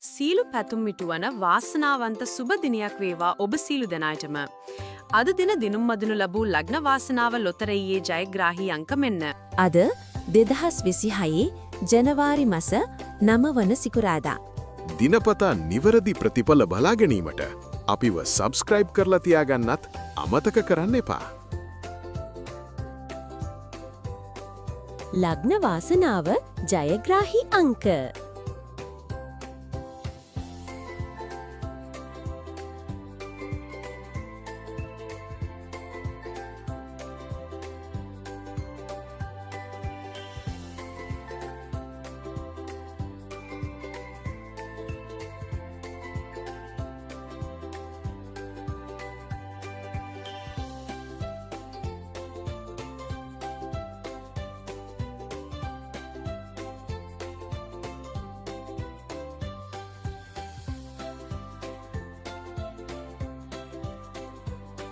සියලු පැතුම් ඉටුවන වාසනාවන්ත සුබ දිනයක් වේවා ඔබ සියලු දෙනාටම. අද දින දිනුම් මදිනු ලැබූ ලග්න වාසනාව ලොතරැයියේ ජයග්‍රාහී අංක මෙන්න. අද 2026 ජනවාරි මස 9 වන සිකුරාදා. දිනපතා නිවැරදි ප්‍රතිඵල බලා ගැනීමට අපිව සබ්ස්ක්‍රයිබ් කරලා තියාගන්නත් අමතක කරන්න එපා. ලග්න වාසනාව ජයග්‍රාහී අංක.